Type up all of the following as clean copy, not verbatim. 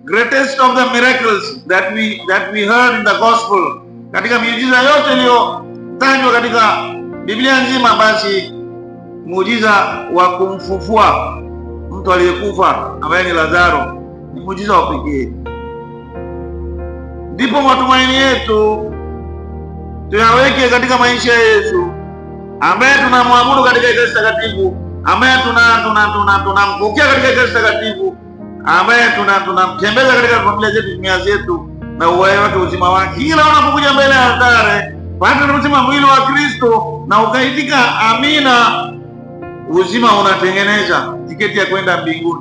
Greatest of the miracles that we heard in the gospel, katika miujiza yote iliyotajwa katika Biblia nzima, basi muujiza wa kumfufua mtu aliyekufa ambaye ni Lazaro ni muujiza wa pekee. Ndipo matumaini yetu tuyaweke katika maisha ya Yesu ambaye tunamwabudu katika Ekaristi Takatifu, ambaye tunampokea katika Ekaristi Takatifu, ambaye tunamtembeza katika familia zetu, jumuiya zetu, na uhai wake, uzima wake. Kila unapokuja mbele ya altare, pale tunaposema mwili wa Kristo na ukaitika amina, uzima unatengeneza tiketi ya kwenda mbinguni.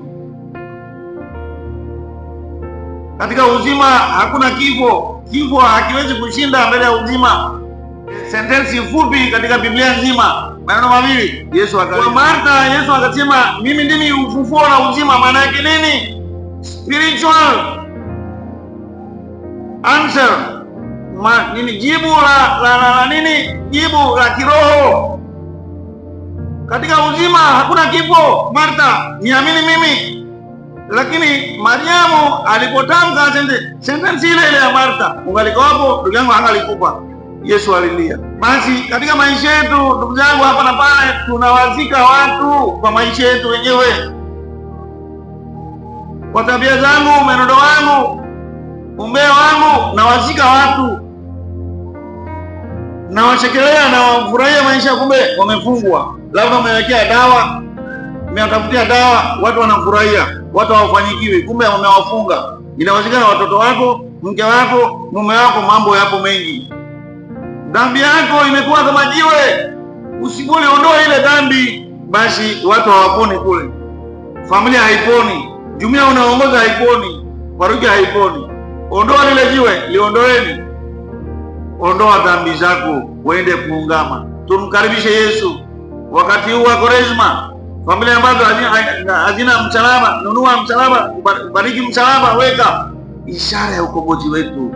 Katika uzima hakuna kifo, kifo hakiwezi kushinda mbele ya uzima. Sentensi fupi katika Biblia nzima, maneno mawili. Yesu akasema Martha, Yesu akasema mimi ndimi ufufuo na uzima. Maana yake nini? Spiritual answer. Nini jibu la nini? Jibu la kiroho. Katika uzima hakuna kifo. Martha, niamini mimi. Lakini Mariamu alipotamka sentensi ile ile ya Martha, ungalikuwapo ndugu yangu angalikufa. Yesu alilia. Basi katika maisha yetu ndugu zangu, hapa na pale tunawazika watu kwa maisha yetu wenyewe, kwa tabia zangu, mwenendo wangu, umbea wangu, nawazika watu, nawachekelea na wafurahia maisha, kumbe wamefungwa, labda wamewekea dawa, umewatafutia dawa, watu wanafurahia, watu hawafanyikiwi, kumbe wamewafunga. Inawezekana watoto wako, mke wako, mume wako, mambo yapo mengi. Dhambi yako imekuwa kama jiwe, usipoliondoa ile dhambi, basi watu hawaponi kule, familia haiponi, jumuiya unaongoza haiponi, parokia haiponi. Ondoa lile jiwe, liondoeni. Ondoa dhambi zako, uende kuungama. Tumkaribishe Yesu wakati huu wa Kwaresma. Familia ambazo hazina msalaba, nunua msalaba, bariki msalaba, weka ishara ya ukombozi wetu.